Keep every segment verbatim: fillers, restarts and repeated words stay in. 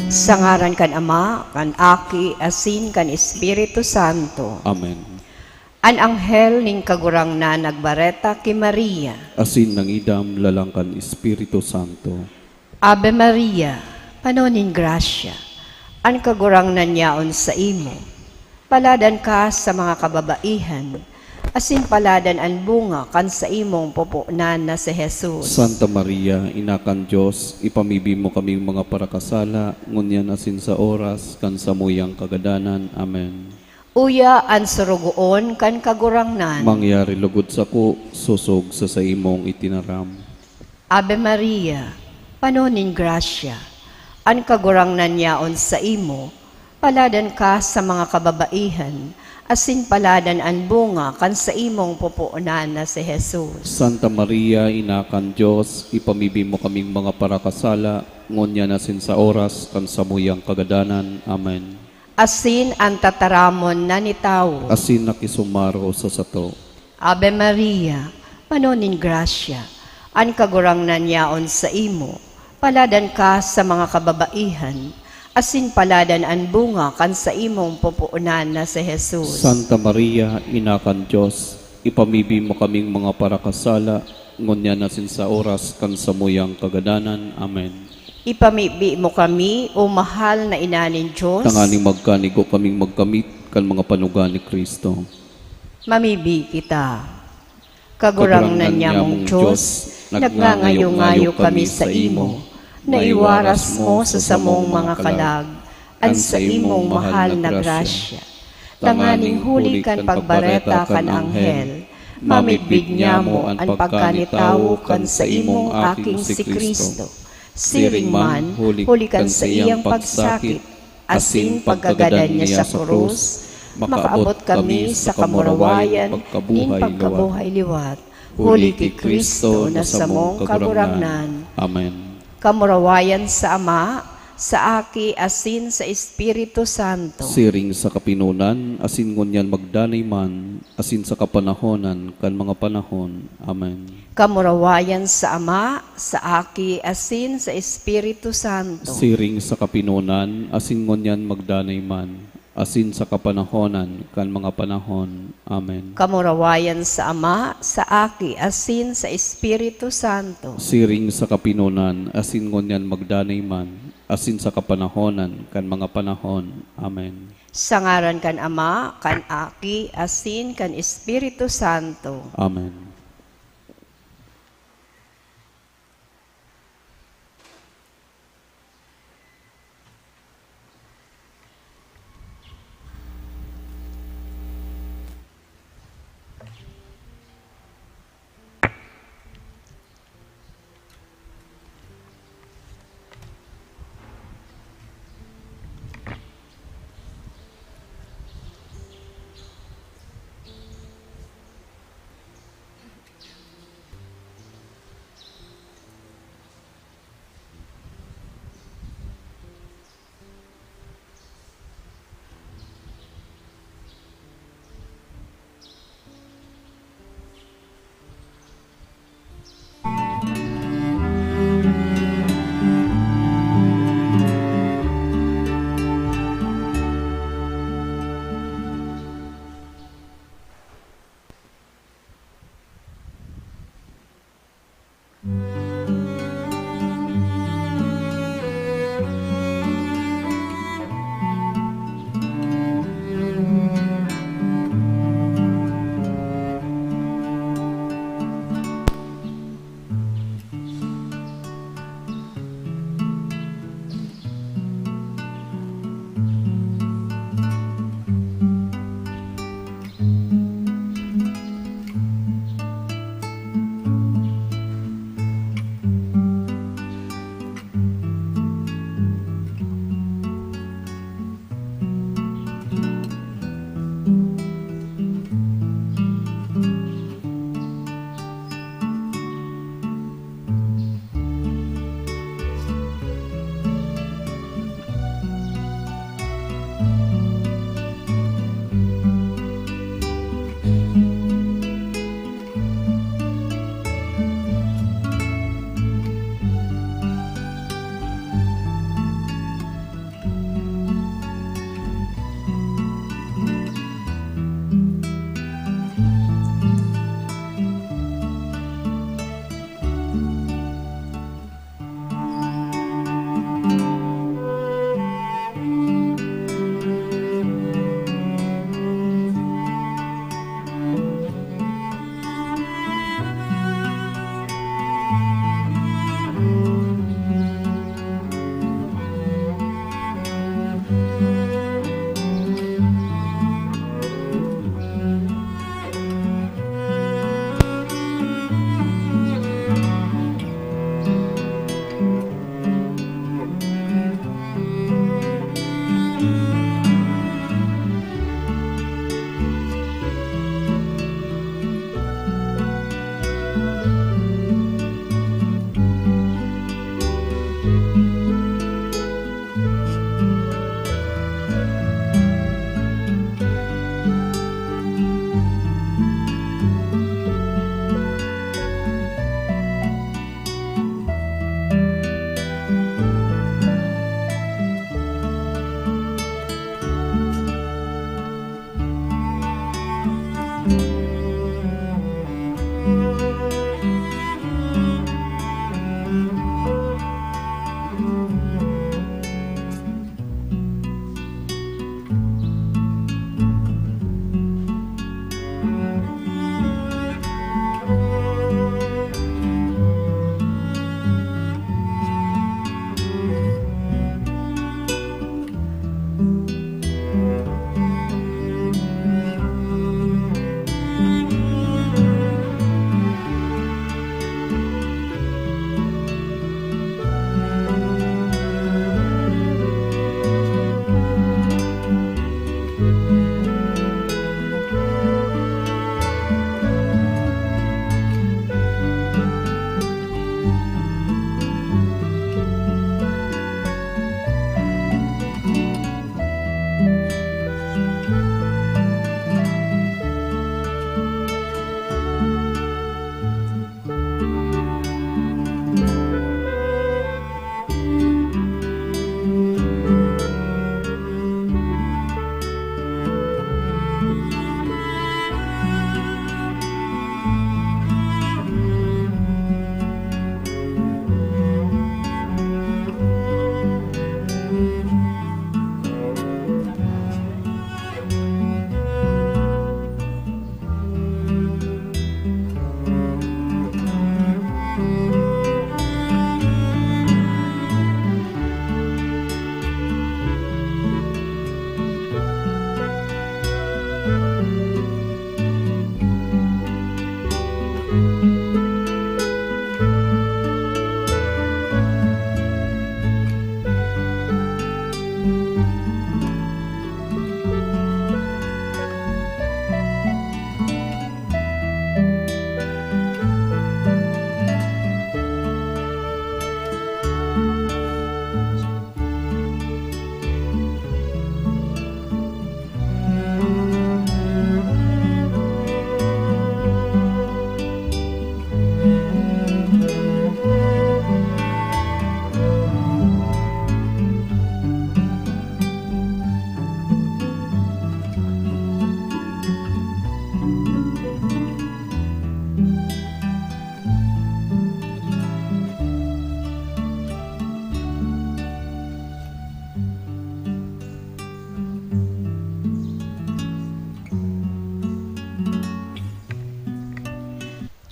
Sa ngaran kan Ama, kan Aki, asin kan Espiritu Santo. Amen. An anghel nin Kagurangnan nagbareta ki Maria. Asin nangidam lalang kan Espiritu Santo. Ave Maria, pano nin grasya, an Kagurangnan yaon saimo. Paladan ka sa mga kababaihan, asin paladan an bunga kan saimong pupunan na si Jesus. Santa Maria, Ina kan Dios, ipamibi mo kaming mga parakasala, ngunyan asin sa oras kan samuyang kagadanan. Amen. Uya an sorogoon kan Kagurangnan. Mangyari lugod sako, sosog sa saimong itinaram. Ave Maria, pano nin grasya, an Kagurangnan yaon saimo, paladan ka sa mga kababaihan, asin paladan an bunga kan saimong pupuonan na si Jesus. Santa Maria, Ina kan Dios, ipamibi mo kaming mga parakasala, ngunyan asin sa oras kan samuyang kagadanan. Amen. Asin an tataramon na ni tawo. Asin nakisumaro sa sato. Ave Maria, pano nin grasya, an Kagurangnan yaon saimo. Paladan ka sa mga kababaihan, asin paladan an bunga kan saimong pupuonan na si Jesus. Santa Maria, Ina kan Dios, ipamibi mo kaming mga parakasala, ngunyan asin sa oras kan samuyang kagadanan. Amen. Ipamibi mo kami, O mahal na Ina nin Dios. Tanganing magkanigo kaming magkamit kan mga panuga ni Cristo. Mamibi kita. Kagurangnan nyamong Dios, nagngangayo-ngayo kami saimo, na iwaras mo sa samong mga kalag an saimong mahal na grasya, tanganing huli kan pagbareta kan anghel, mamidbid nyamo an pagkanitawo kan saimong Aking si Cristo. Siring man, huli kan saiyang pagsakit asin pagkagadan niya sa krus, makaabot kami sa kamurawayan nin pagkabuhay liwat. Huli ki Cristo na samong Kagurangnan. Amen. Kamurawayan sa Ama, sa Aki, asin sa Espiritu Santo. Siring sa kapinonan, asin ngunyan magdanay man, asin sa kapanahonan kan mga panahon. Amen. Kamurawayan sa Ama, sa Aki, asin sa Espiritu Santo. Siring sa kapinonan, asin ngunyan magdanay man, asin sa kapanahonan kan mga panahon. Amen. Kamurawayan sa Ama, sa Aki, asin sa Espiritu Santo. Siring sa kapinonan, asin ngunyan magdanay man, asin sa kapanahonan kan mga panahon. Amen. Sa ngaran kan Ama, kan Aki, asin kan Espiritu Santo. Amen.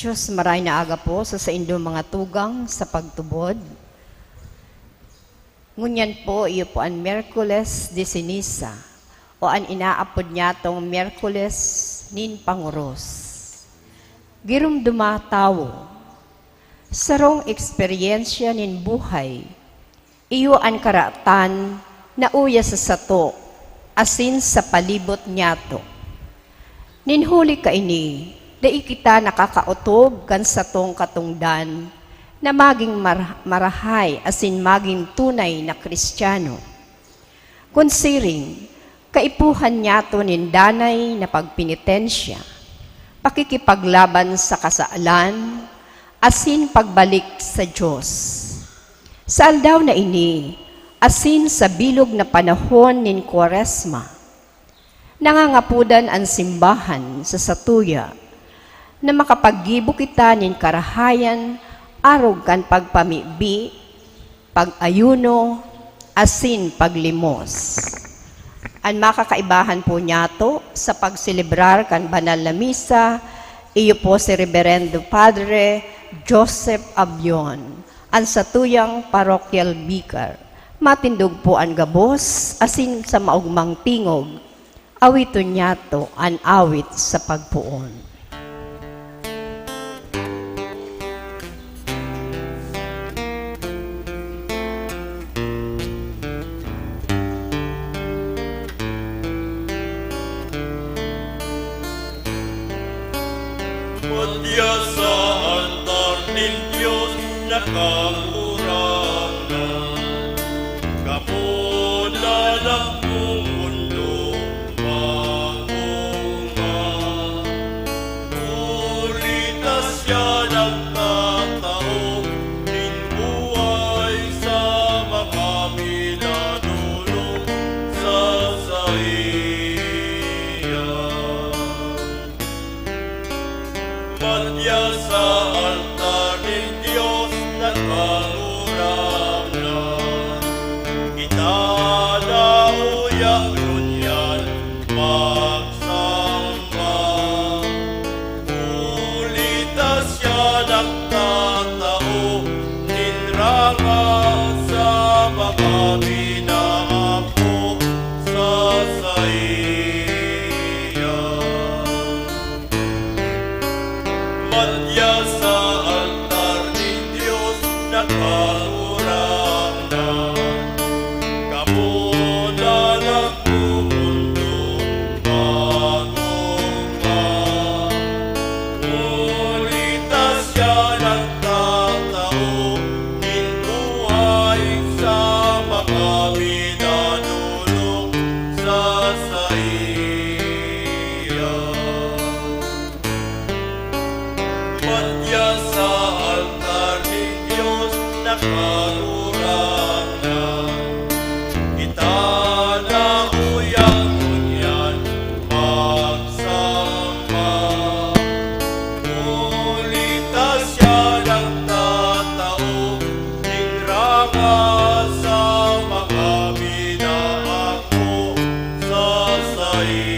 Diyos, maray na aga po sa saindong mga tugang sa pagtubod. Ngunyan po, iyo po an Miyerkules de Ceniza, o an inaapod niyatong Miyerkules nin Pangoros. Giromdoma tawo, sarong eksperyensya nin buhay, iyo an karatan na uya sa sato asin sa palibot niyato. Nin huli kaini, dai kita nakakaotob kan satong katongdan na magin mar-, marahay asin magin tunay na Cristiano. Kun siring, kaipuhan niyato nin danay na pagpenitensya, pakikipaglaban sa kasalan, asin pagbalik sa Dios. Sa aldaw na ini, asin sa bilog na panahon nin Kwaresma, nangangapodan an simbahan sa satuya na makapaggibo kita nin karahayan arog kan pagpamibi, pag-ayuno, asin paglimos. An makakaibahan po niyato sa pagselebrar kan banal na misa, iyo po si Reberendo Padre Joseph Abion, an satuyang parochial vicar. Matindog po an gabos, asin sa maogmang tingog, awiton niyato an awit sa pagpoon. Madya sa altar nin Dios na Kagurangnan, kamo na nagmumundo, mag-onga. Huli ta siya nagtatao nin buhay sa mga minadolong sa saiya. Madya sa altar nin Dios na Kagurangnan, kita na uya ngunyan magsamba. Huli ta siya nagtatao nin rangas sa mga minaako sa saiya. Madya sa altar nin Dios na Kagurangnan, kamo na nagmumundo, mag-onga. Huli ta siya nagtatao nin buhay sa mga minadolong sa saiya. Madya sa altar nin Dios na Kagurangnan, kita na uya ngunyan magsamba. Huli ta siya nagtatao nin rangas sa mga minaako sa saiya.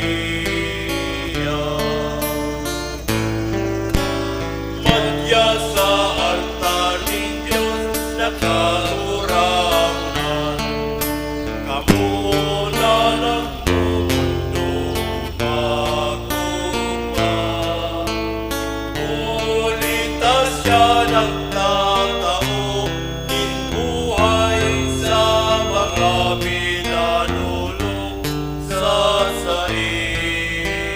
Madya sa altar nin Dios na Kagurangnan, kamo na nagmumundo, mag-onga. Huli ta siya nagtatao nin buhay sa mga minadolong sa saiya.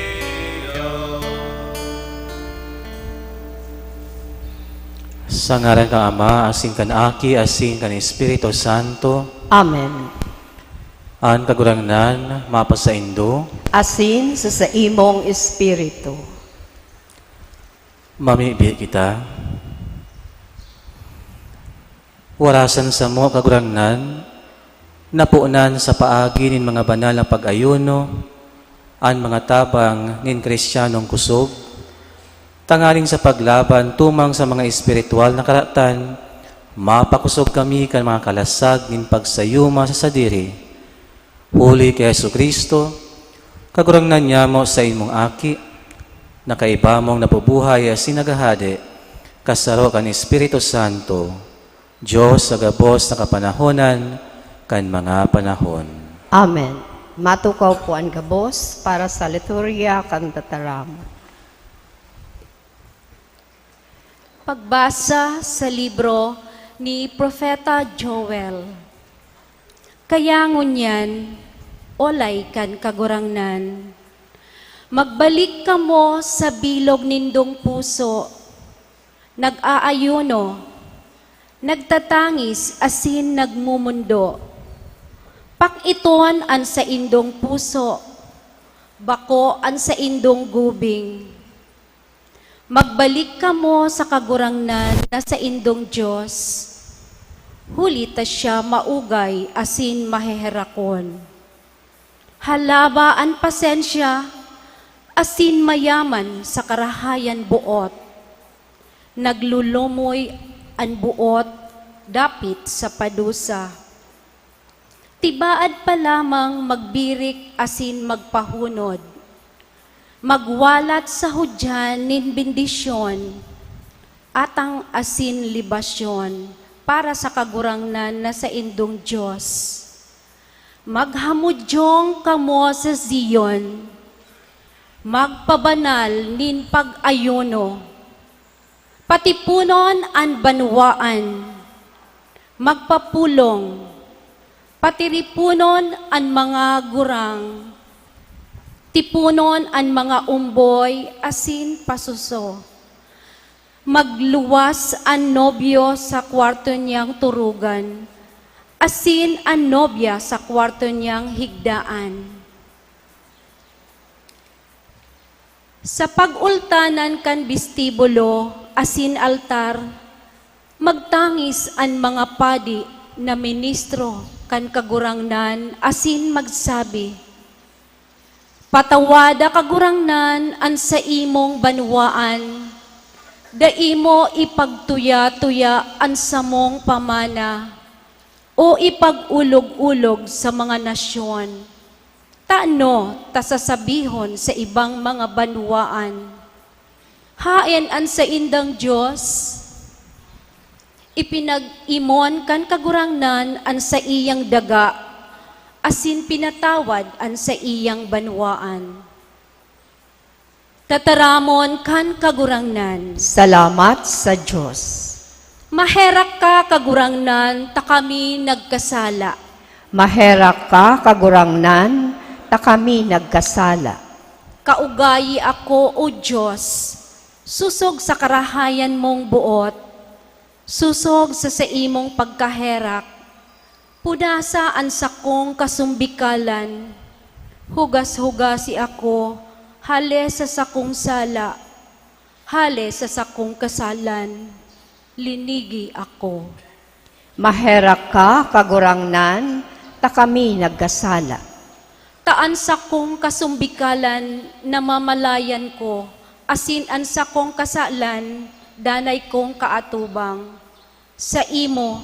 Sa ngaran kan Ama, asin kan Aki, asin kan Espiritu Santo. Amen. An Kagurangnan mapasaindo. Asin sa saimong espiritu. Mamibi kita. Warasan samo, Kagurangnan, naponan sa paagi nin mga banal na pag-ayuno an mga tabang nin Kristiyanong kusog, tanganing sa paglaban tumang sa mga espiritual na karatan, mapakosog kami kan mga kalasag nin pagsayuma sa sadiri. Huli ki Jesu-Cristo, Kagurangnan nyamo, saimong Aki, na kaiba mong nabubuhay asin naghahade, kasaro kan Espiritu Santo, Dios sa gabos na kapanahonan kan mga panahon. Amen. Matukaw po an gabos para sa liturhiya kan tataram. Pagbasa sa libro ni Propeta Joel. Kaya ngunyan, olay kan Kagurangnan, magbalik kamo sa bilog nindong puso, nag-aayuno, nagtatangis asin nagmumundo. Pak-iton an saindong puso, bako an saindong gubing. Magbalik kamo sa Kagurangnan na saindong Dios, huli ta siya maugay asin maheherakon. Halaba an pasensya, asin mayaman sa karahayan boot. Naglulumoy an boot dapit sa padusa. Tibaad pa lamang magbirik asin magpahunod. Magwalat sa hudyan nin bendisyon, atang asin libasyon para sa Kagurangnan na saindong Dios. Maghamudyong kamo sa Zion, magpabanal nin pag-ayuno. Patiponon an banwaan, magpapulong, patiriponon an mga gurang, tiponon an mga omboy asin pasuso. Magluwas an nobyo sa kwarto niyang turugan, asin an nobya sa kwarto niyang higdaan. Sa pag-ultanan kan bestibulo asin altar, magtangis an mga padi na ministro kan Kagurangnan asin magsabi, "Patawada, Kagurangnan, an saimong banwaan, dai mo ipagtuya-tuya an samong pamana, o ipag-olog-olog sa mga nasyon." Tano ta sasabihon sa ibang mga banwaan, "Haen an saindang Dios?" Ipinag-imon kan Kagurangnan an saiyang daga, asin pinatawad an saiyang banwaan. Tataramon kan Kagurangnan. Salamat sa Dios. Maherak ka, Kagurangnan, ta kami nagkasala. Maherak ka, Kagurangnan, ta kami nagkasala. Kaugayi ako, O Dios, sosog sa karahayan mong boot, sosog sa saimong pagkaherak. Punasa an sakong kasumbikalan, hugas-hugasi ako hale sa sakong sala, hale sa sakong kasalan, linigi ako. Maherak ka, Kagurangnan, ta kami nagkasala. Ta an sakong kasumbikalan namamalayan ko, asin an sakong kasalan danay kong kaatubang. Saimo,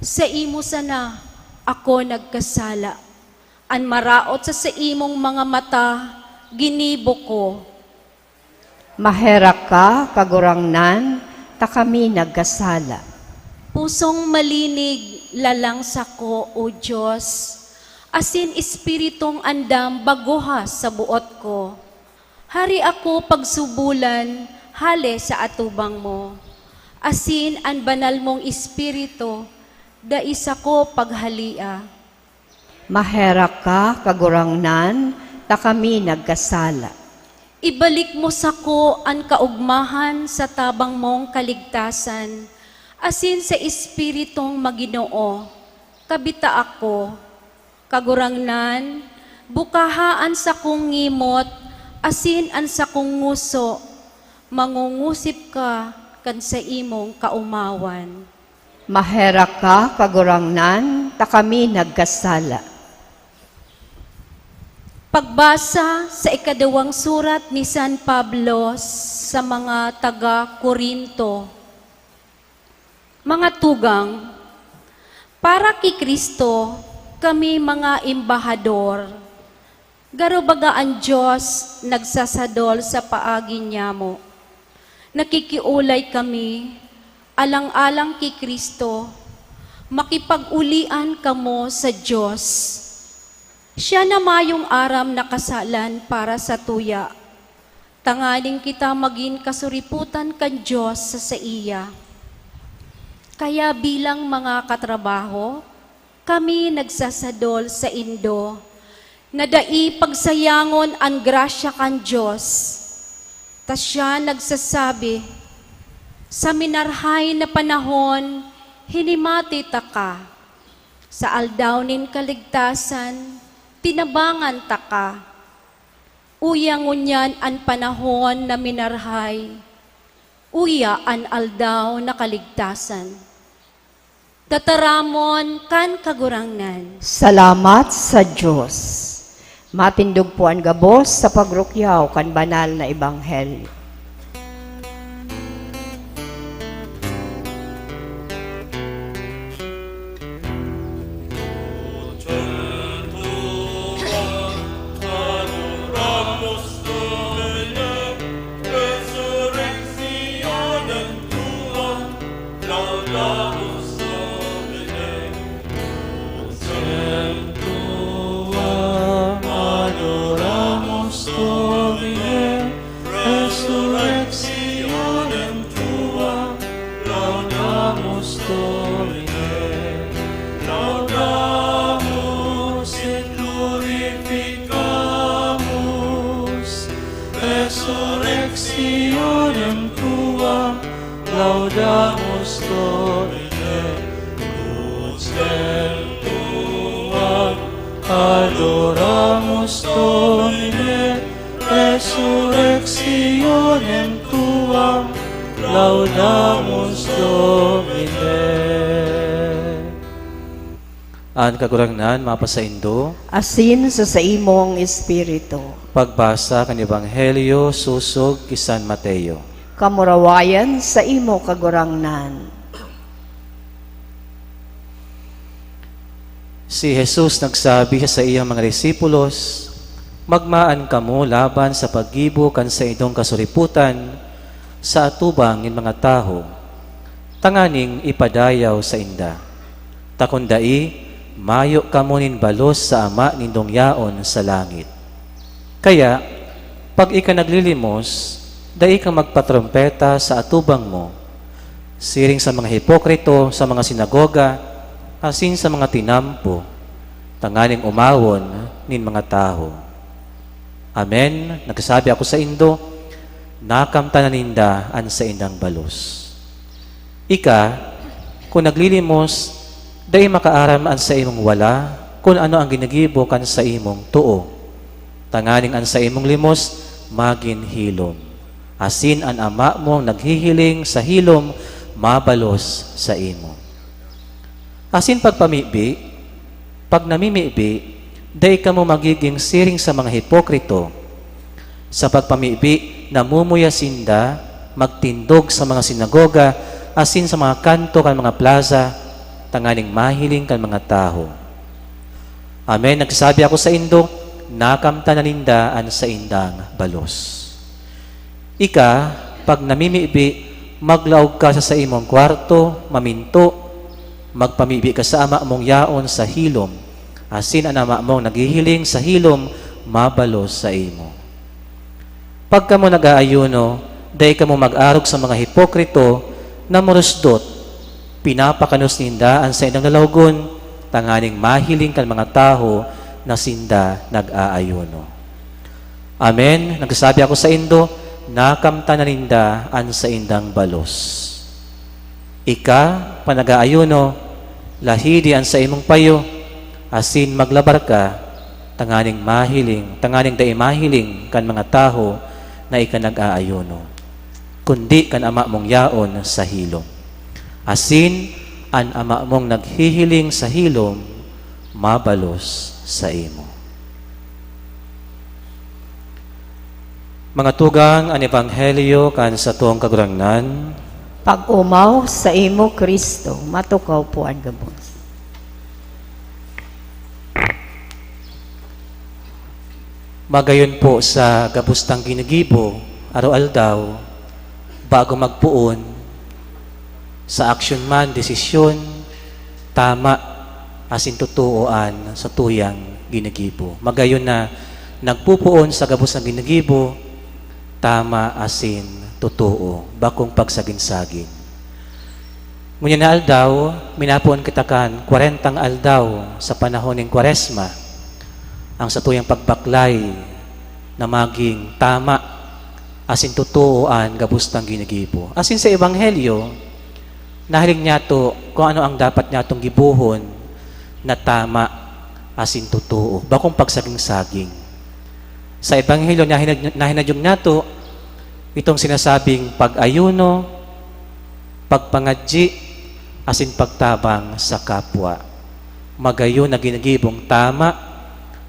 saimo sana ako nagkasala. An maraot sa saimong mga mata, ginibo ko. Maherak ka, Kagurangnan, ta kami nagkasala. Pusong malinig, lalang sako, O Dios, asin espiritong andam, bagoha sa boot ko. Hari ako pagsubolan hale sa atubang mo, asin an banal mong Espiritu dai sako paghalia. Maherak ka, Kagurangnan, ta kami nagkasala. Ibalik mo sako an kaogmahan sa tabang mong kaligtasan, asin sa Espiritong Maginoo, kabita ako. Kagurangnan, bukaha an sakong ngimot asin an sakong ngoso, mangungosip ka kan saimong kaomawan. Maherak ka, Kagurangnan, ta kami nagkasala. Pagbasa sa ikaduwang surat ni San Pablo sa mga taga Corinto. Mga tugang, para ki Cristo, kami mga embahador, Garo baga an Dios nagsasadol sa paagi nyamo. Nakikiolay kami, alang-alang ki Cristo, makipag-olian kamo sa Dios. Siya na mayong aram na kasalan para sa tuya, tanganing kita magin kasuripotan kan Dios sa saiya. Kaya bilang mga katrabaho, kami nagsasadol saindo na dai pagsayangon an grasya kan Dios. Ta siya nagsasabi, "Sa minarhay na panahon, hinimati taka. Sa aldaw nin kaligtasan, tinabangan taka." Uya ngunyan an panahon na minarhay, uya an aldaw na kaligtasan. Tataramon kan Kagurangnan. Salamat sa Dios. Matindog po an gabos sa pagrukyaw kan banal na ebanghelyo. Resurrectionem tuam, laudamus Domine, laudamus et glorificamus resurrectionem tuam, laudamus Domine, lucentem tuam, adoramus Domine, resurrectionem tuam, laudamus Domine. An Kagurangnan mapasaindo. Asin sa saimong espiritu. Pagbasa kan Ebanghelyo sosog ki San Mateo. Kamurawayan saimo, Kagurangnan. Si Jesus nagsabi sa saiyang mga disipulos, "Magmaan kamo laban sa paggibo kan saindong kasuripotan sa atubang nin mga tawo, tanganing ipadayaw sainda. Ta kun dai, mayo kamo nin balos sa Ama nindong yaon sa langit. Kaya, pag ika naglilimos, dai ka magpatrompeta sa atubang mo, siring sa mga hipokrito sa mga sinagoga asin sa mga tinampo, tanganing omawon nin mga tawo. Amen, nagsasabi ako saindo, nakamtan na ninda an saindang balos. Ika, kun naglilimos, dai makaaram an saimong wala kun ano an ginigibo kan saimong too, tanganing an saimong limos magin hilom, asin an Ama mong naghihiling sa hilom mabalos saimo. Asin pagpamibi, pag namimibi, dai kamo magigin siring sa mga hipokrito. Sa pagpamibi, namumuya sinda magtindog sa mga sinagoga asin sa mga kanto kan mga plaza, tanganing mahiling kan mga tawo. Amen, nagsasabi ako saindo, nakamtan na ninda an saindang balos. Ika, pag namimibi, maglaog ka sa saimong kwarto, maminto, magpamibi ka sa Ama mong yaon sa hilom, asin an Ama mong naghihiling sa hilom mabalos saimo. Pag kamo nag-aayuno, dai kamo mag-arog sa mga hipokrito na murusdot. Pinapakanos ninda an saindang lalawogon tanganing mahiling kan mga tawo na sinda nag-aayuno. Amen, nagsasabi ako saindo, nakamtan na ninda an saindang balos. Ika, pag nag-aayuno, lahidi an saimong payo, asin maglabar ka, tanganing mahiling, tanganing dai mahiling kan mga tawo na ika nag-aayuno, kundi kan Ama mong yaon sa hilom. Asin an Ama mong naghihiling sa hilom mabalos saimo. Mga tugang, an ebanghelyo kan satong Kagurangnan. Pag-omaw saimo, Cristo, matukaw po an gabos. Magayon po sa gabos tang ginigibo, araw-aldaw, bago magpoon, sa aksyon man, desisyon, tama asin totoo an satuyang ginigibo. Magayon na nagpopoon sa gabos na ginigibo, tama asin totoo, bakong pagsagin-sagin. Ngunyan na aldaw, minapoon kita kan kwarentang aldaw sa panahon nin Kwaresma, ang satuyang pagbaklay na magin tama asin totoo an gabos tang ginigibo. Asin sa Ebanghelyo, nahiling niyato kung ano ang dapat niyatong gibohon na tama asin totoo, bakong pagsaging-saging. Sa Ebanghelyo, nahinag-, nahinadyog niyato itong sinasabing pag-ayuno, pagpangadyi, asin pagtabang sa kapwa. Magayon na ginigibong tama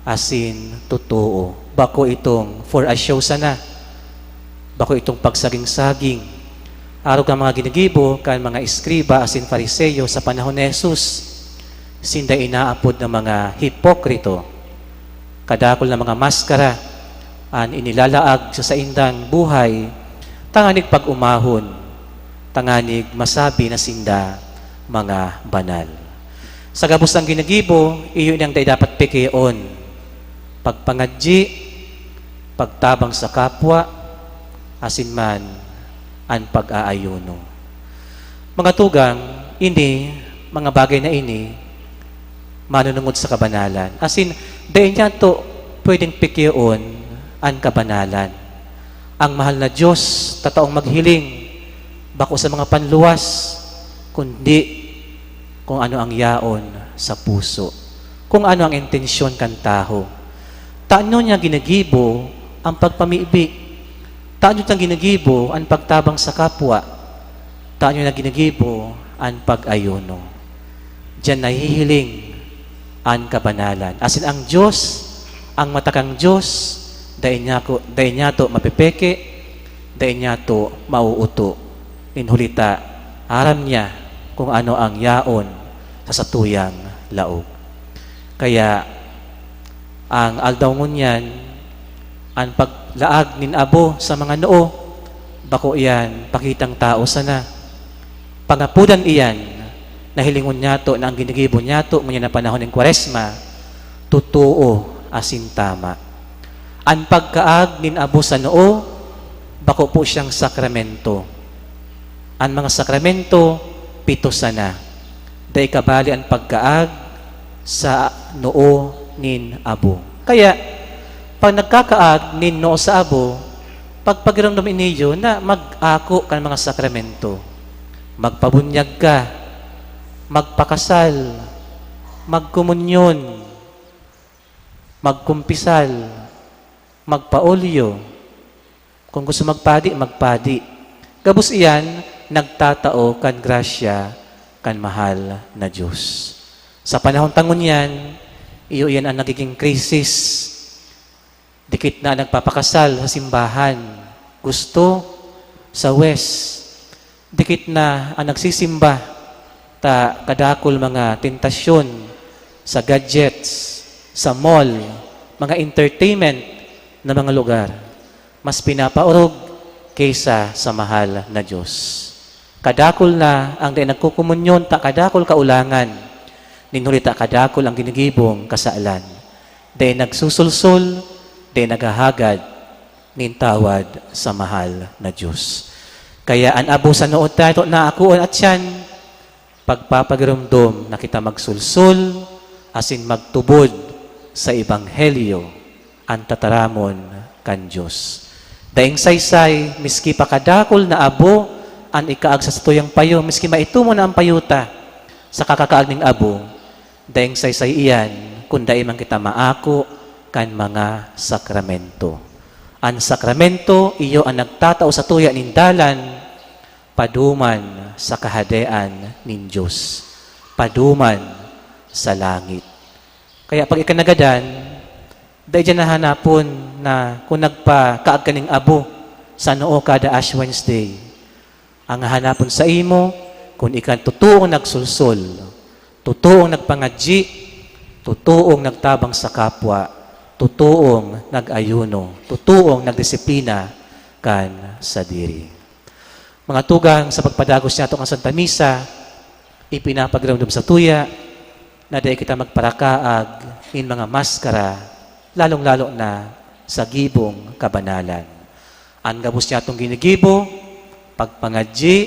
asin totoo. Bako itong for a show sana. Bako itong pagsaging-saging. Arog kan mga ginigibo kan mga eskriba asin Fariseo sa panahon ni Jesus, sinda inaapod na mga hipokrito. Kadakul na mga maskara an inilalaag sa saindang buhay tanganing pag-omahon, tanganing masabi na sinda mga banal. Sa gabos na ginigibo, iyo ini an dai dapat pekeon. Pagpangadyi, pagtabang sa kapwa, asin man an pag-aayuno. Mga tugang, ini, mga bagay na ini, manunungod sa kabanalan. Asin, dai niyato pwedeng pekeon an kabanalan. Ang mahal na Dios tataong maghiling, bako sa mga panluwas, kundi kung ano ang yaon sa puso, kung ano ang intensyon kan tawo. Tano niya ginigibo an pagpamibi? Tano niya ginigibo an pagtabang sa kapwa? Tano niya ginigibo an pag-ayuno? Diyan nahihiling an kabanalan. Asin ang Dios, ang matakang Dios, dai niya ko, dai niyato mapepeke, dai niyato mauuto. Nin huli ta, aram niya kung ano ang yaon sa satuyang laog. Kaya, ang aldaw ngunyan, an paglaag nin abo sa mga noo, bako iyan pakitang tao sana. Pangapodan iyan na hilingon niyato na ang ginigibo niyato ngunyan na panahon nin Kwaresma, totoo asin tama. An pagkaag nin abo sa noo, bako po siyang sakramento. An mga sakramento, pito sana. Dai kabali an pagkaag sa noo nin abo. Kaya, pag nagkakaag nin noo sa abo, pagpagiramdom niyo na mag-ako kan mga sakramento. Magpabunyag ka, magpakasal, magkomunyon, magkumpisal, magpaolyo. Kung gusto magpadi, magpadi. Gabos iyan, nagtatao kan grasya kan mahal na Dios. Sa panahon ta ngunyan, iyo iyan an nagiging krisis. Dikit na an nagpapakasal sa simbahan. Gusto sa wes. Dikit na an nagsisimba ta kadakul mga tentasyon sa gadgets, sa mall, mga entertainment na mga lugar. Mas pinapaorog kaysa sa mahal na Dios. Kadakul na ang dai nagkokomunyon ta kadakul kaulangan, nin huli ta kadakul ang ginigibong kasalan. Dai nagsusulsol, dai naghahagad nin tawad sa mahal na Dios. Kaya an abo sa noo ta, ito na akoon at siyan, pagpapagiromdom na kita magsulsol asin magtubod sa ebanghelyo, an tataramon kan Dios. Daing saysay, miski pa kadakul na abo an ikaag sa satuyang payo, miski maitumo na an payo ta sa kakakaag ning abo, daing saysay iyan kun dai man kita maako kan mga sakramento. An sakramento iyo an nagtatao satuya nin dalan paduman sa Kahadean nin Dios, paduman sa langit. Kaya pag ikanagadan, dai diyan nahanapon na kun nagpakaag ka nin abo sa noo kada Ash Wednesday. Ang hahanapon saimo, kun ika totoong nagsulsol, totoong nagpangadyi, totoong nagtabang sa kapwa, totoong nag-ayuno, totoong nagdisiplina kan sadiri. Mga tugang, sa pagpadagos niyato kan Santa Misa, ipinapagiramdom sa tuya na dai kita magparakaag nin mga maskara, lalong-lalo na sa gibong kabanalan. An gabos niyatong ginigibo, pagpangadyi,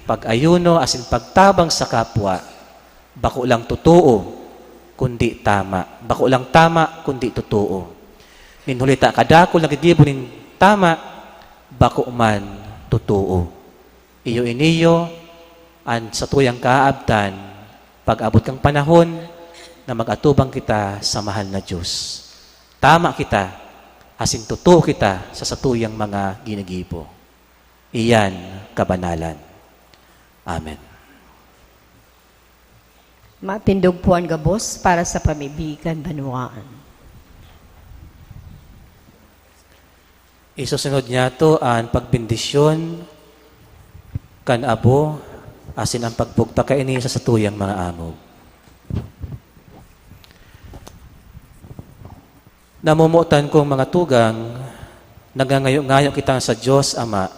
pag-ayuno, asin pagtabang sa kapwa, bako lang totoo, kundi tama. Bako lang tama, kundi totoo. Nin huli ta kadakul na gigibo nin tama, bako man totoo. Iyo iniyo an satuyang kaabtan pag-abot kan panahon na mag-atubang kita sa mahal na Diyos. Tama kita, asin totoo kita sa satuyang mga ginigibo. Iyan kabanalan. Amen. Matindog po an gabos para sa pamibi kan banwaan. Isusunod niyato an pagbendisyon kan abo asin an pagbugtak kaini sa satuyang mga angog. Namomotan kong mga tugang, nagngangayo-ngayo kita sa Dios Ama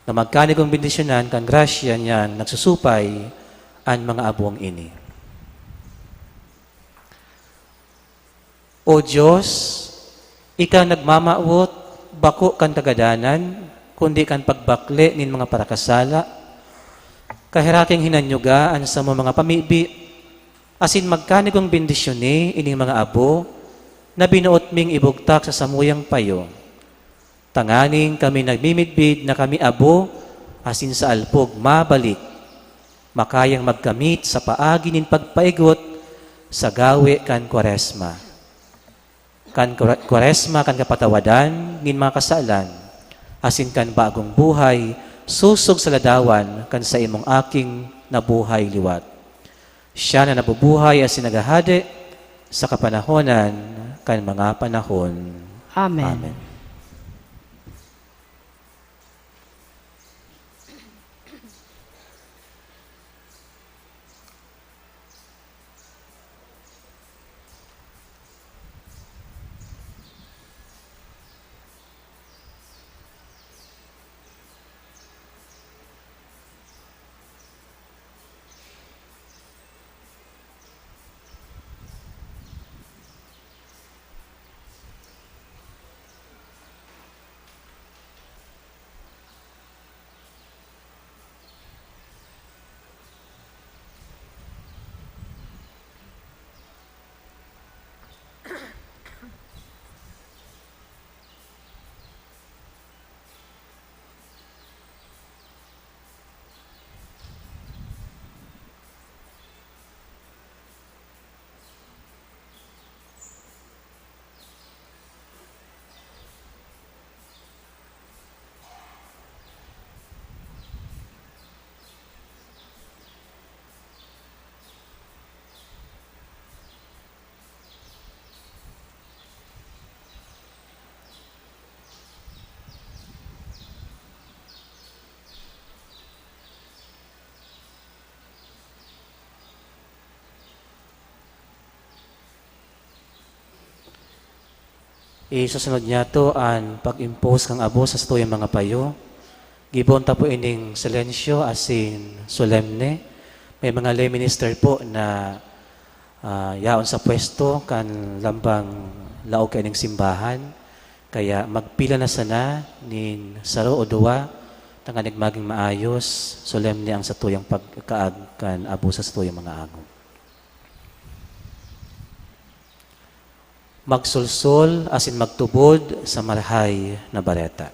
na magkanigong bendisyonan kan grasya niyang nagsusupay an mga abong ini. O Dios, ika nagmamawot bako kan kagadanan, kundi kan pagbakle nin mga parakasala. Kaheraking hinanyuga an samong mga pamibi, asin magkanigong bendisyoni ining mga abo na binoot ming ibugtak sa samuyang payo. Tanganing kami nagmimidbid na kami abo asin sa alpog mabalik, makayang magkamit sa paagi nin pagpaigot sa gawe kan Kwaresma. Kan Kware-, Kwaresma kan kapatawadan nin mga kasalan, asin kan bagong buhay, sosog sa ladawan kan saimong Aking nabuhay liwat. Siya na nabubuhay asin naghahade sa kapanahonan kan mga panahon. Amen. Amen. Isusunod niyato an pag-impose kan abo sa satuyang mga payo. Gibohon ta po ining silensyo asin solemne. May mga lay minister po na, ah, yaon sa pwesto kan lambang laog kaining simbahan. Kaya magpila na sana nin saro o duwa, tanganing magin maayos, solemne ang satuyang pagkaag kan abo sa satuyang mga angog. Magsolsol asin magtubod sa Marahay na Bareta.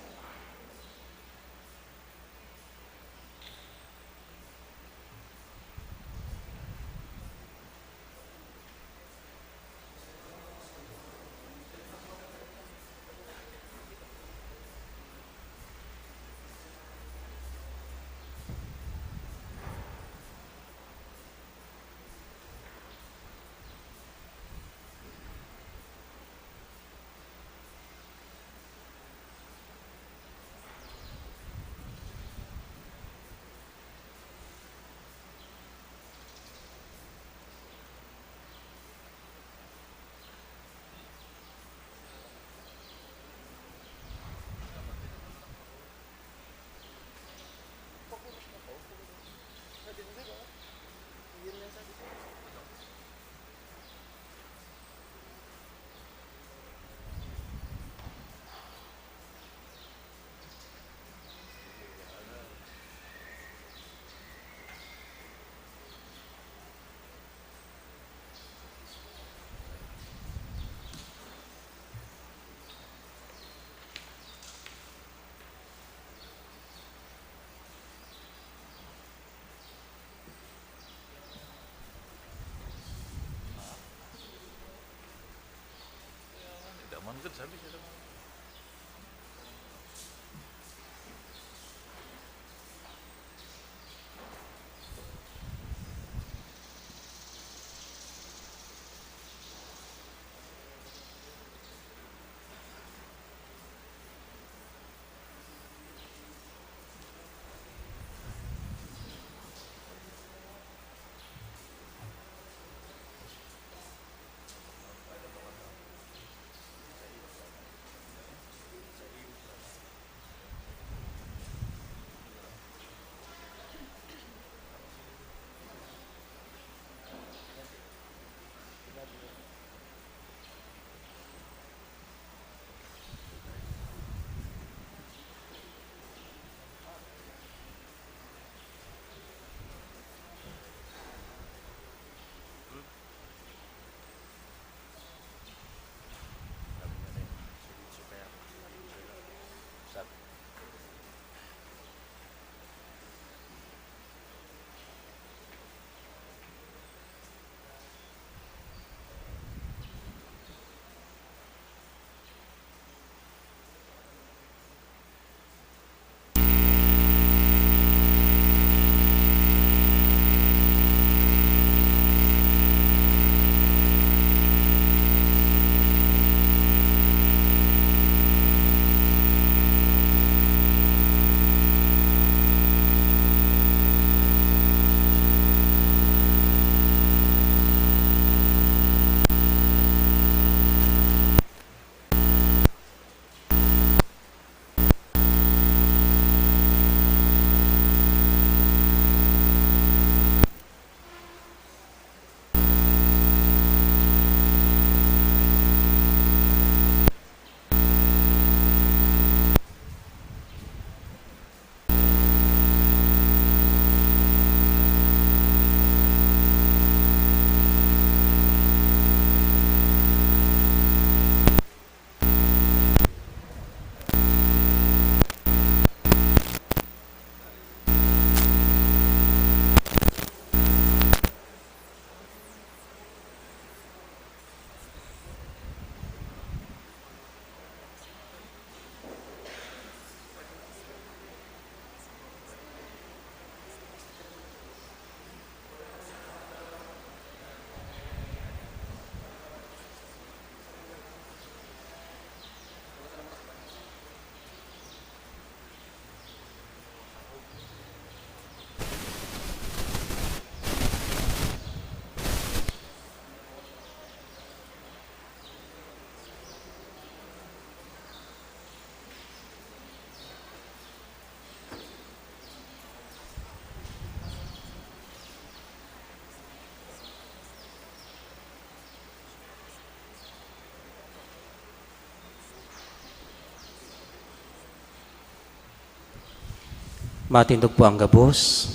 Matindog po ang gabos.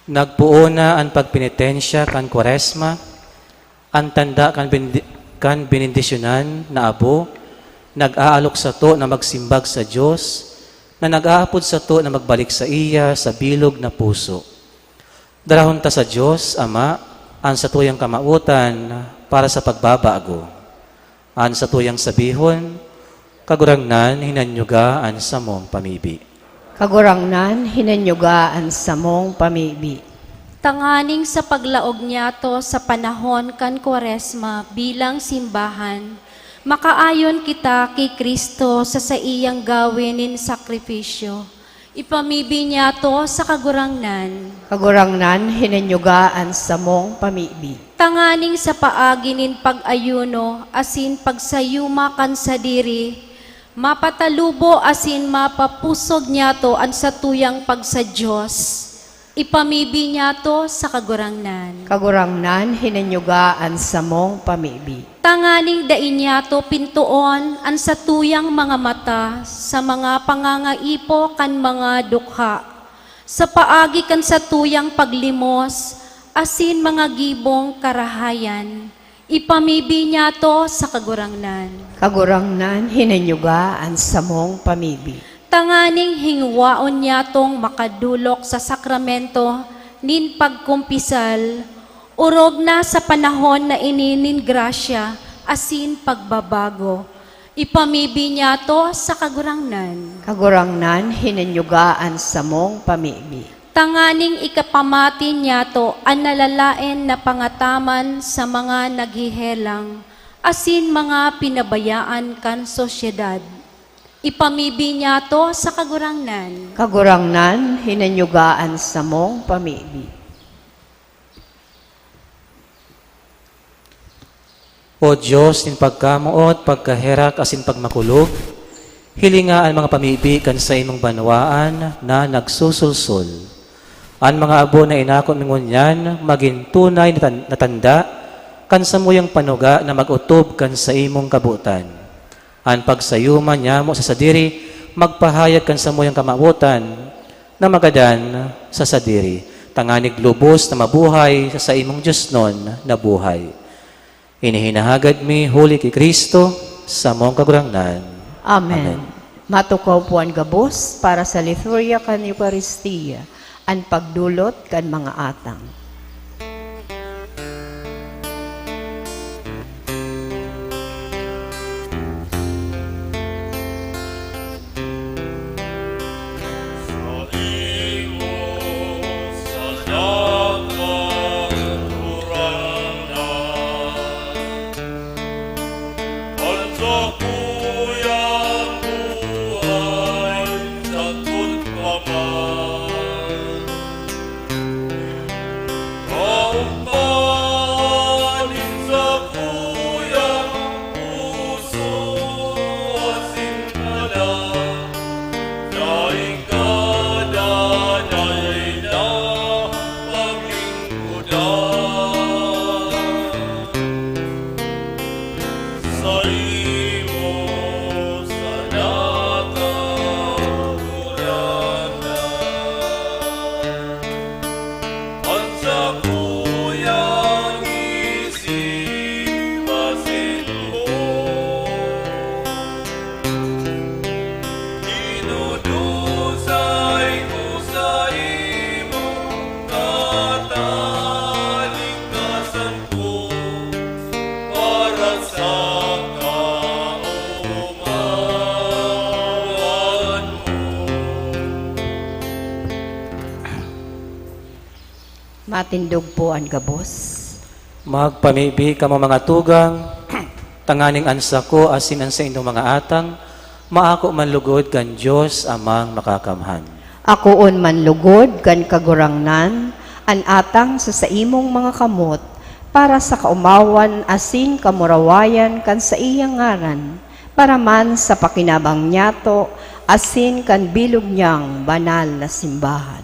Nagpoon na an pagpenitensya kan Kwaresma, an tanda kan bendi-, kan benendisyonan na abo, nag-aalok sato na magsimbag sa Dios, na nag-aapod sato na magbalik saiya sa bilog na puso. Darahon ta sa Dios, Ama, an satuyang kamawotan para sa pagbabago. An satuyang sabihon, "Kagurangnan, hinanyuga an samong pamibi." Kagurangnan, hinanyuga an samong pamibi. Tanganing sa paglaog niyato sa panahon kan Kwaresma bilang simbahan, makaayon kita ki Cristo sa saiyang gawe nin sakripisyo. Ipamibi niyato sa Kagurangnan. Kagurangnan, hinanyuga an samong pamibi. Tanganing sa paagi nin pag-ayuno asin pagsayuma kan sadiri, mapatalubo asin mapapusog niyato an satuyang pagsa-Dios. Ipamibi niyato sa Kagurangnan. Kagurangnan, hinanyuga an samong pamibi. Tanganing dai niyato pintoon an satuyang mga mata sa mga pangangaipo kan mga dukha, sa paagi kan satuyang paglimos asin mga gibong karahayan. Ipamibi niyato sa Kagurangnan. Kagurangnan, hinanyuga an samong pamibi. Tanganing hingwaon niyatong makadolok sa sakramento nin pagkumpisal, Orog na sa panahon na ini nin grasya asin pagbabago. Ipamibi niyato sa Kagurangnan. Kagurangnan, hinanyuga an samong pamibi. Tanganing ikapamati niyato an nalalaen na pangataman sa mga naghehelang asin mga pinabayaan kan sosyedad. Ipamibi niyato sa Kagurangnan. Kagurangnan, hinanyuga an samong pamibi. O Dios nin pagkamoot, pagkaherak asin pagmakulog, hilinga an mga pamibi kan saimong banwaan na nagsusulsol. An mga abo na inako mi ngunyan magin tunay na tan-, na tanda kan samuyang panuga na mag-otob kan saimong kabotan. An pagsayuma niyamo sa sadiri magpahayag kan samuyang kamawotan na magadan sa sadiri, tanganing lubos na mabuhay sa saimong diosnon na buhay. Ini hinahagad mi huli ki Cristo, samong Kagurangnan. Amen. Amen. Matukaw po an gabos para sa liturya kan Eukaristia, an pagdolot kan mga atang. Matindog po an gabos. Magpamibi kamo, mga tugang, tanganing an sako asin an saindong mga atang maako man lugod kan Dios Amang Makakamhan. Akoon man lugod kan Kagurangnan an atang sa saimong mga kamot, para sa kaomawan asin kamurawayan kan saiyang ngaran, para man sa pakinabang niyato asin kan bilog niyang banal na simbahan.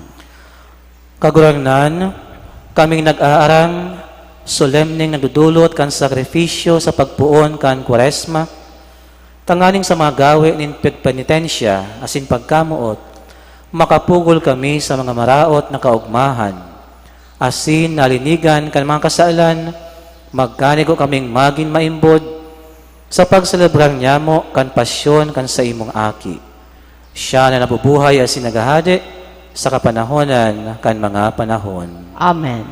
Kagurangnan, kaming nag-aarang, solemneng nagdodolot kan sakrifisyo sa pagpoon kan Kwaresma, tanganing sa mga gawe nin pagpenitensya asin pagkamoot, makapugol kami sa mga maraot na kaogmahan, asin nalinigan kan mga kasalan, magkanigo kaming magin maimbod sa pagselebrar nyamo kan pasyon kan saimong Aki. Siya na nabubuhay asin naghahade sa kapanahonan kan mga panahon. Amen.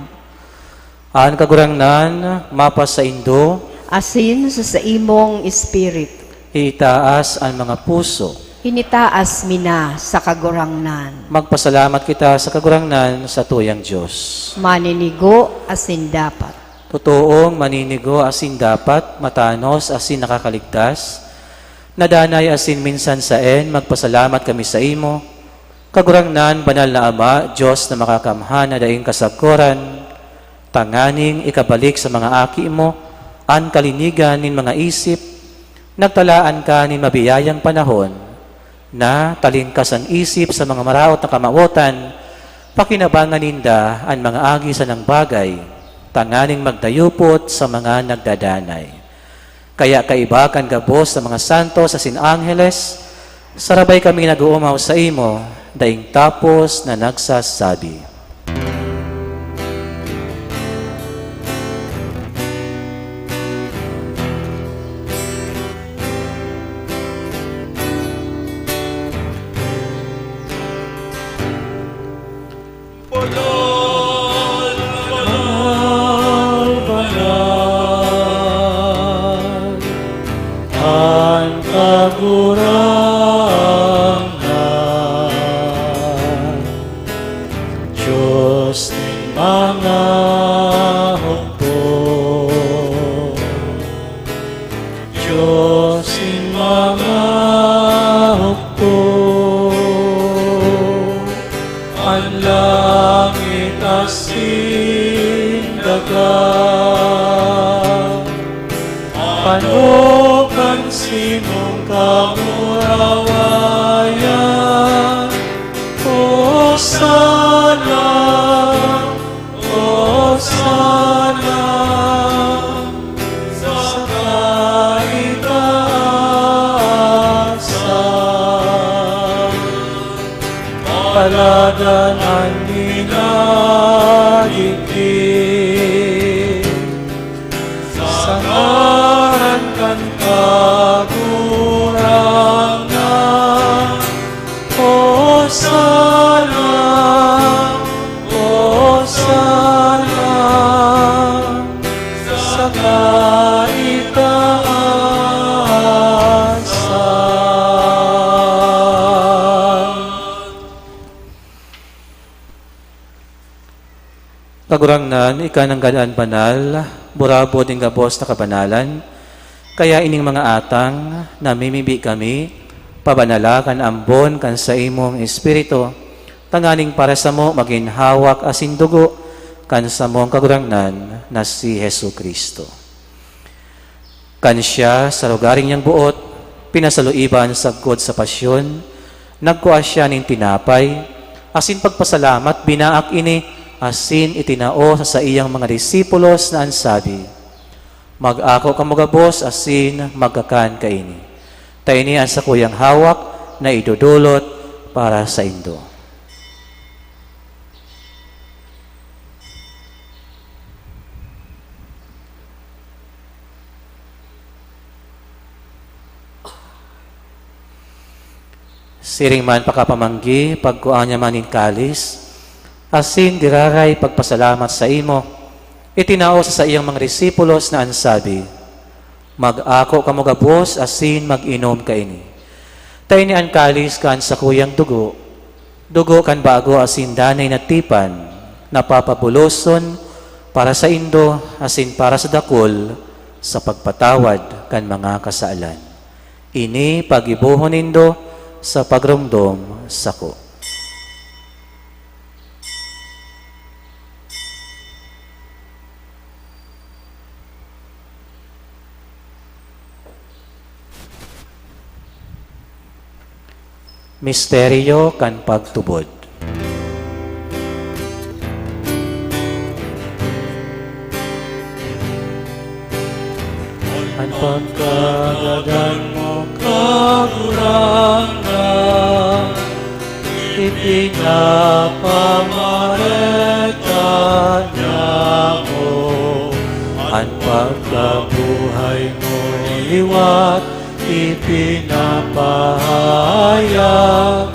An Kagurangnan mapasaindo. Asin sa saimong espiritu. Itaas an mga puso. Initaas mi na sa Kagurangnan. Magpasalamat kita sa Kagurangnan, satuyang Dios. Maninigo asin dapat. Totoong maninigo asin dapat, matanos asin nakakaligtas, na danay asin minsan saen, magpasalamat kami saimo, Kagurangnan, Banal na Ama, Dios na Makakamhan na daing kasagkoran, tanganing ikabalik sa mga aki mo an kalinigan nin mga isip, nagtalaan ka nin mabiyayang panahon na talingkas an isip sa mga maraot na kamawotan, pakinabangan ninda an mga agi sanang bagay, tanganing magdayupot sa mga nagdadanay. Kaya kaiba kan gabos sa mga santos asin angheles, sarabay kami nag-oomaw saimo, daing tapos na nagsasabi, Dios nin mga hukbo, Dios nin mga hukbo, an langit asin daga. Ano kan simong kamurawayan? Hosana, Hosana sa kaitaasan. Paladan an minadigdi sa ngaran kan Kagurangnan. Hosana, Hosana sa kaitaasan. Kagurangnan, ika nanggad an banal, burabod nin gabos na kabanalan. Kaya ining mga atang, namimibi kami, pabanala kan ambon kan saimong Espiritu, tanganing para samo magin hawak asin dugo kan samong Kagurangnan na si Jesu-Cristo. Kan siya, sa lugaring niyang boot, pinasaluiban sagkod sa pasyon, nagkua siya nin tinapay, asin pagpasalamat, binaak ini, asin itinao sa saiyang mga disipulos na an sabi, "Mag-ako kamo gabos asin magkakan kaini. Ta ini an sakuyang hawak na idodolot para saindo." Siring man pakapamanggi, pagkua niya man nin kalis, asin giraray pagpasalamat saimo, itinao sa saiyang mga disipulos na an sabi, "Mag-ako kamo gabos asin mag-inom kaini. Ta ini an kalis kan sakuyang dugo, dugo kan bago asin danay na tipan, na papabuloson para saindo asin para sa dakul sa pagpatawad kan mga kasalan. Ini paggibohon nindo sa pagromdom sako." Misteryo kan pagtubod. An pagkagadan mo, Kagurangnan, ipinapamareta niamo. An pagkabuhay mo liwat ipinapahayag,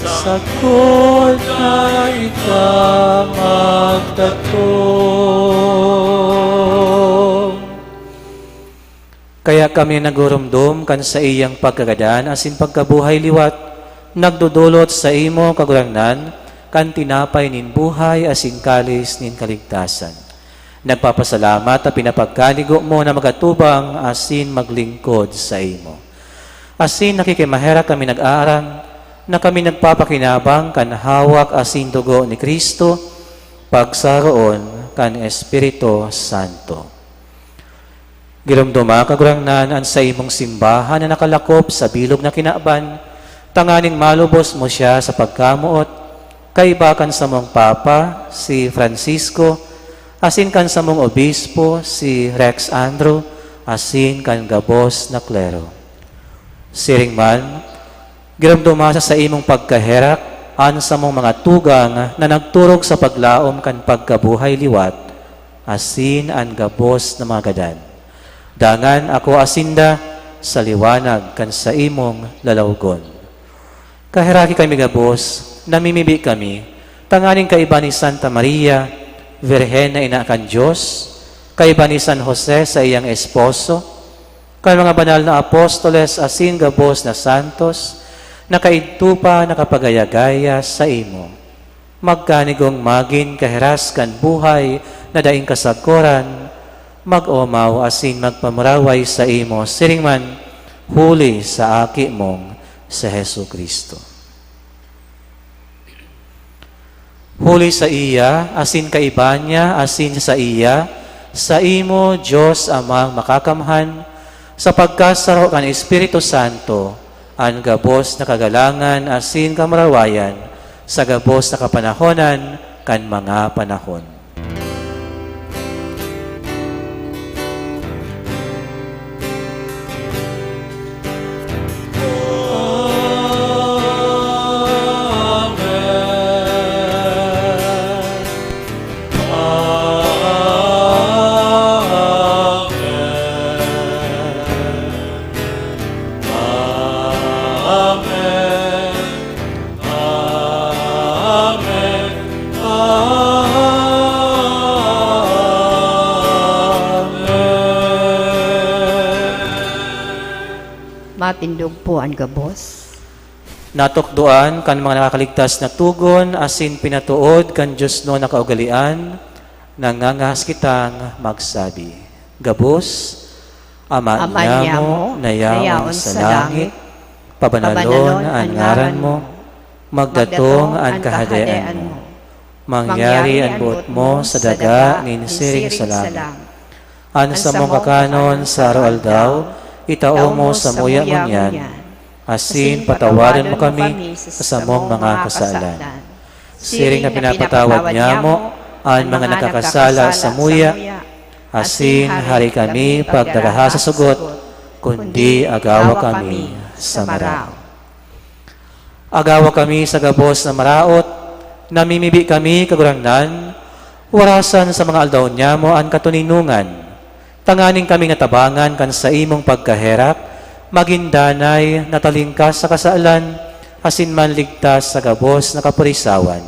sagkod na ika magdatong. Kaya kami nagurumdom kan saiyang pagkagadan asin pagkabuhay liwat, nagdodolot saimo, Kagurangnan, kan tinapay nin buhay asin kalis nin kaligtasan. Nagpapasalamat ta pinapagkanigo mo na magatubang asin maglingkod saimo. Asin nakikimaherak kami nag-aaram na kami nagpapakinabang kan hawak asin dugo ni Cristo, pagsaroon kan Espiritu Santo. Giromdoma, Kagurangnan, an saimong simbahan na nakalakop sa bilog na kinaban, tanganing malubos mo siya sa pagkamoot, kaiba kan samong Papa, si Francisco, asin kan samong Obispo, si Rex Andrew, asin kan gabos na klero. Siring man, giromdoma sa saimong pagkaherak an samong mga tugang na nagturog sa paglaom kan pagkabuhay liwat, asin an gabos na mga gadan. Dangan ako asinda sa liwanag kan saimong lalawgon. Kaheraki kami gabos, namimibi kami, tanganing kaiba ni Santa Maria, Birhen na ina kan Dios, kaiba ni San Jose, saiyang esposo, kan mga banal na apostoles asin gabos na santos na kaidto pa nakapagaya-gaya saimo. Magkanigong magin kahiras kan buhay na daing kasagkoran, mag-omaw asin magpamuraway saimo siring man huli sa Aki mong si Jesu-Cristo. Huli saiya, asin kaiba niya, asin saiya, saimo, Dios Amang Makakamhan, sa pagkasaro kan Espiritu Santo, an gabos na kagalangan asin kamurawayan sa gabos na kapanahonan kan mga panahon. Matindog po an gabos. Natukdoan kan mga nakakaligtas na togon asin pinatood kan diosnon na kaugalean, nangangahas kitang magsabi, gabos, Ama Ama niamo niamo, na yaon na yaon sa sa langit, langit, pabanalon pabanalon an an ngaran ngaran mo, mo, magdatong magdatong an an kahadean kahadean mo, mo, mangyari an boot mo sa daga nin siring sa langit. An samong kakanon sa aroaldaw, itao mo samuya ngunyan, asin patawadan mo kami sa samong mga kasalan. Siring na pinapatawad niamo an mga nakakasala samuya, asin hari kami pagdaraha sa sugot, kundi agawa kami sa maraot. Agawa kami sa gabos na maraot, namimibi kami, Kagurangnan, warasan sa mga aldaw niamo an katoninongan, tanganing kami natabangan kan saimong pagkaherak, magin danay, natalingkas sa kasalan, asin manligtas sa gabos na kapurisawan.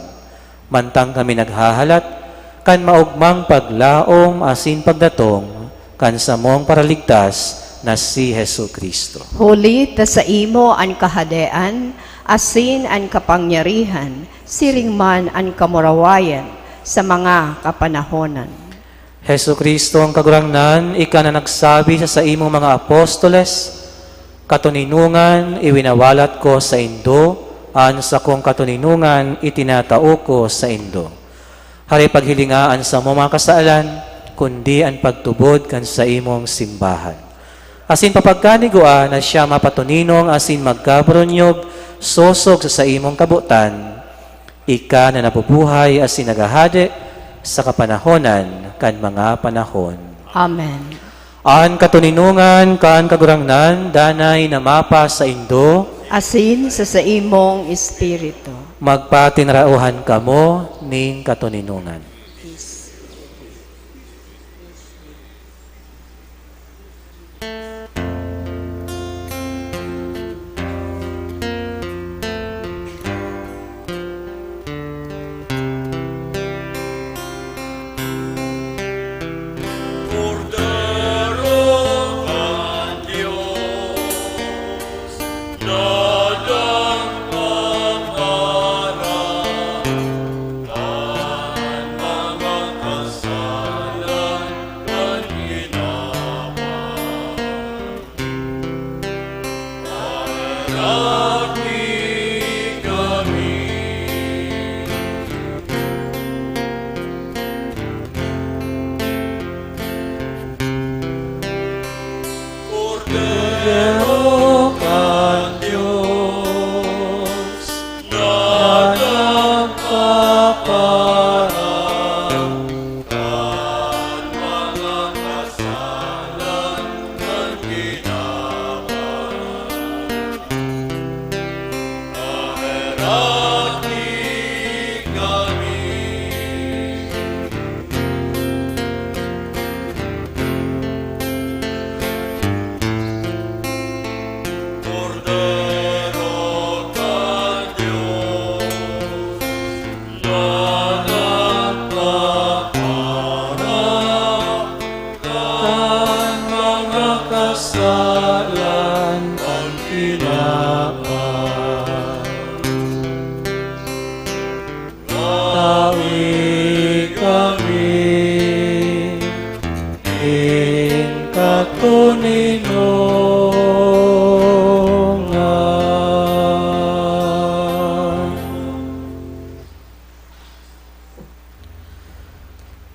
Mantang kami naghahalat kan maogmang paglaom asin pagdatong kan samong Paraligtas na si Jesu-Cristo. Huli ta saimo an kahadean asin an kapangyarihan, siring man an kamurawayan sa mga kapanahonan. Jesu-Cristo ang Kagurangnan, ika na nagsabi sa saimong mga apostoles, "Katoninongan iwinawalat ko saindo, an sakong katoninongan itinatao ko saindo." Hare paghilinga an samong mga kasalan, kundi an pagtubod kan saimong simbahan. Asin papagkanigua na siya mapatoninong asin magkaburunyog sosog sa saimong kabotan, ika na nabubuhay asin naghahade sa kapanahonan kan mga panahon. Amen. An katoninongan kan Kagurangnan danay na mapasaindo. Asin sa saimong espiritu. Magpatinaraohan kamo nin katoninongan. Kordero kan Dios, na nagpapaharap kan mga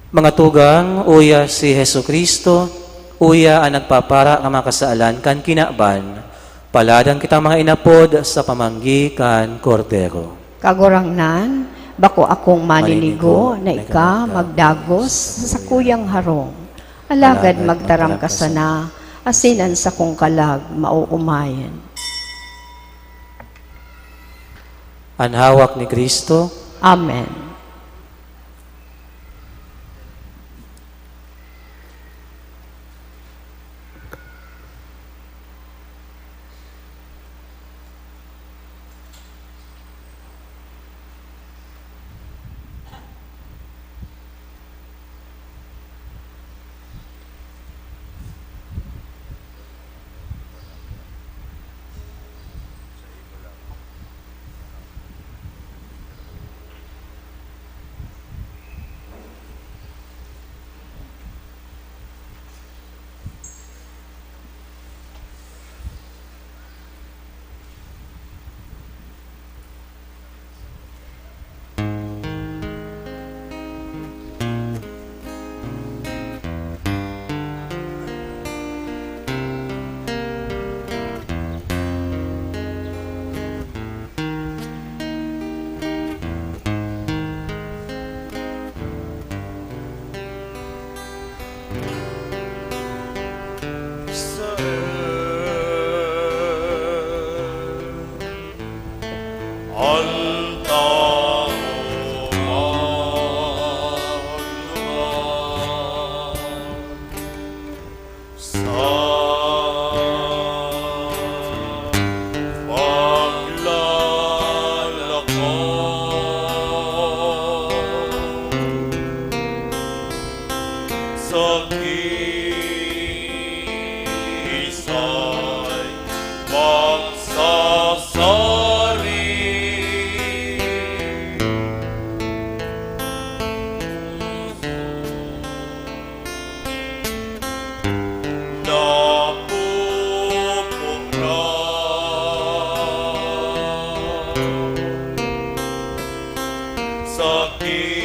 Mga tugang, uya si Jesu-Cristo, uya an nagpapara kan mga kasalan kan kinaban. Paladan kita, mga inapod, sa pamanggi kan Kordero. Kagurangnan, bako akong maninigo na ika magdagos sa sakuyang harong. Alagad magtaram ka sana, asin an sakong kalag maoomayan. An hawak ni Cristo. Amen. An tawo magluwas sa paglalakad. Sa kiisay magsasaring puso napupukra. Sa kiisay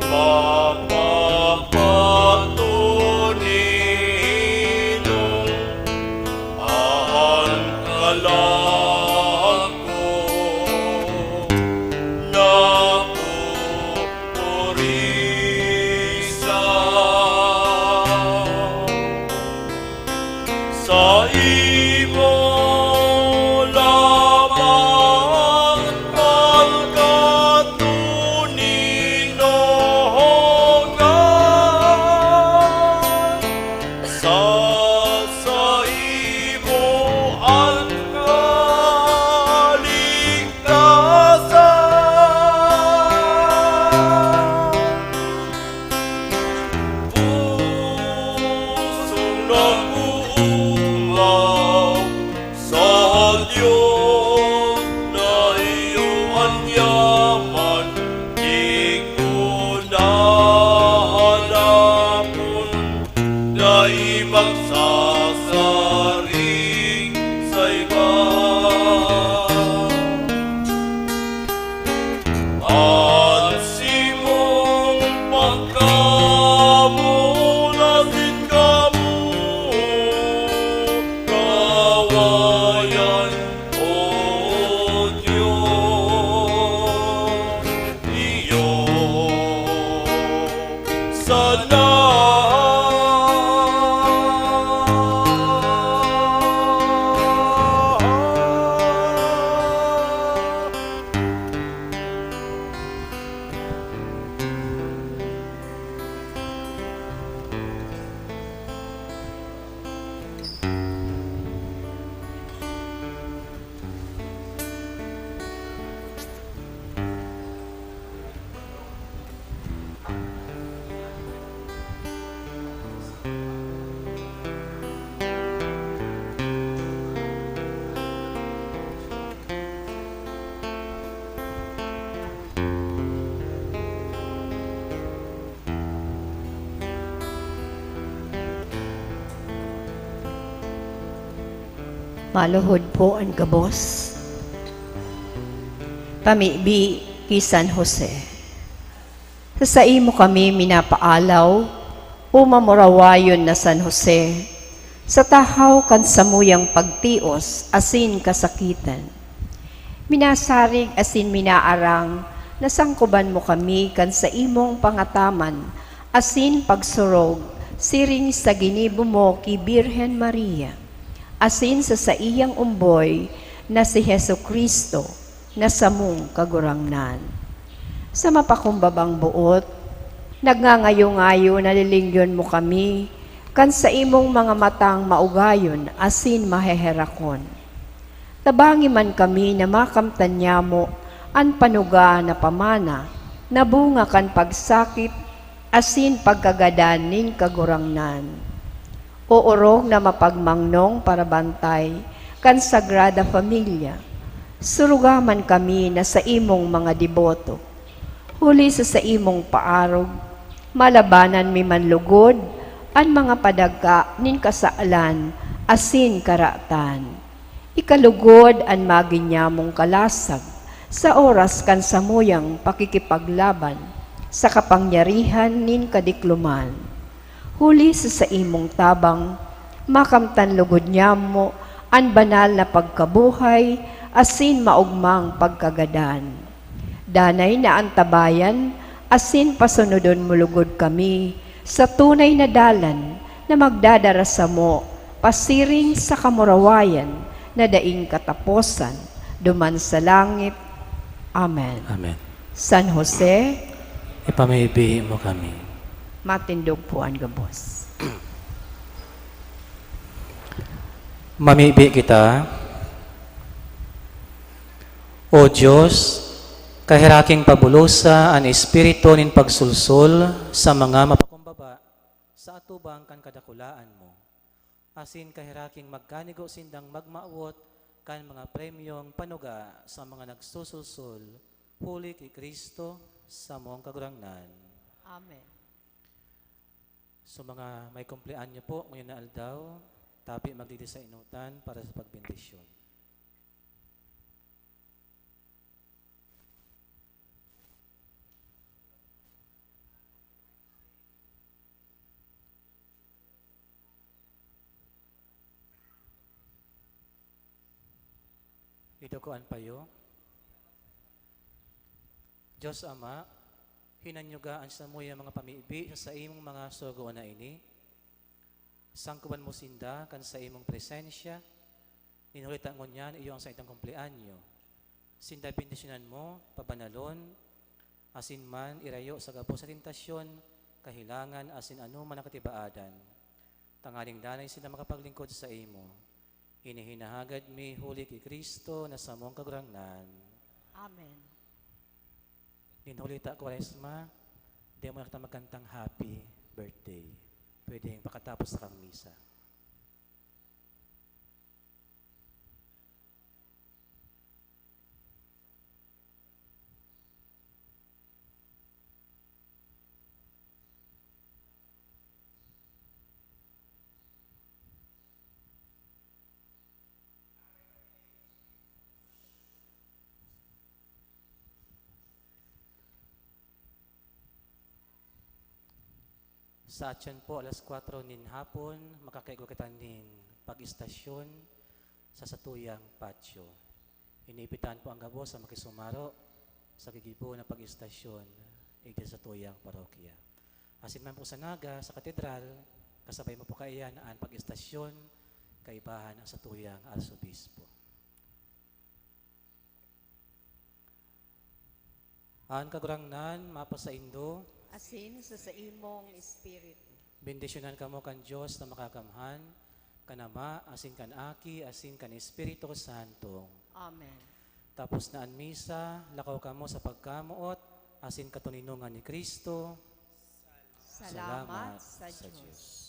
mapapatuninon an kalag ko napupurisan. Saimo lamang an katoninongan, sa saimo an kaligtasan. Pusong nag-oomaw sa Dios na iyo an yaman, di ko nahanapon dai magsasaring sa iba. An simong pagkamulas din kamo kawayan, O Dios, iyo sana. Maluhod po an gabos. Pamibi Ki San Jose. Sa saimo kami minapaalaw, o mamurawayon na San Jose, sa tahaw kan samuyang pagtios asin kasakitan. Minasarig asin minaarang na sangkoban mo kami kan saimong pangataman asin pagsurog siring sa ginibo mo ki Birhen Maria, asin sa saiyang omboy na si Jesu-Cristo, na samong Kagurangnan. Sa mapakumbabang boot, nagngangayo-ngayo na lilingyon mo kami kan saimong mga matang maugayon asin maheherakon. Tabangi man kami na makamtan nyamo an panuga na pamana na bunga kan pagsakit asin pagkagadan nin Kagurangnan. O orog na mapagmangnong parabantay kan Sagrada Familia, suruga man kami na saimong mga deboto. Huli sa saimong paarog, malabanan mi man lugod an mga padagka nin kasalan asin karatan. Ikalugod an magin nyamong kalasag sa oras kan samuyang pakikipaglaban sa kapangyarihan nin kadikloman. Huli sa saimong tabang, makamtan lugod nyamo an banal na pagkabuhay asin maogmang pagkagadan. Danay na antabayan asin pasunodon mo lugod kami sa tunay na dalan na magdadara samo pasiring sa kamurawayan na daing kataposan, duman sa langit. Amen. Amen. San Jose, ipamibi mo kami. Matindog po an gabos. Mamibi kita. O Dios, kaheraking pabulosa an espiritu nin pagsulsol sa mga mapakumbaba sa atubang kan kadakulaan mo, asin kaheraking magkanigo sindang magmawot kan mga premyong panuga sa mga nagsusulsol, huli ki Cristo, samong Kagurangnan. Amen. So, mga may kumpleanyo po ngayon na aldaw, tapi magdidi sa inutan para sa pagbendisyon. Iduko an payo. Dios Ama, hinanyuga an samuyang mga pamibi sa saimong mga sugoon na ini. Sangkoban mo sinda kan saimong presensya, nin huli ta ngunyan iyo an saindang kumpleanyo. Sinda bendisyonan mo, pabanalon, asin man irayo sa gabos na tentasyon, kahelangan, asin anoman na katibaadan, tanganing danay sinda makapaglingkod saimo. Ini hinahagad mi huli ki Cristo na samong Kagurangnan. Amen. Nin huli ta Kwaresma, dai mo na kita magkantang happy birthday. Pwedeng pakatapos na kang misa. Sa atyan po, alas kwatro nin hapon, makakaigwa kita nin pag-istasyon sa satuyang patio. Iniimbitahan po an gabos na makisumaro sa gigibo na pag-istasyon igdi sa satuyang parokya. Asin man po sa Naga, sa Katedral, kasabay mo po kaiyan an pag-istasyon kaibahan ang satuyang Arsobispo. An Kagurangnan mapasaindo. Asin sa saimong espiritu. Bendisyonan kamo kan Dios na Makakamhan, kan Ama, asin kan Aki, asin kan Espiritu Santo. Amen. Tapos na an misa, lakaw kamo sa pagkamoot asin katoninongan ni Cristo. Salamat sa Dios.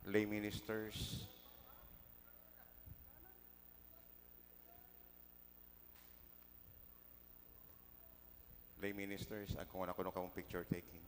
Lay ministers. Lay ministers, ang kung ano-ano kang picture taking.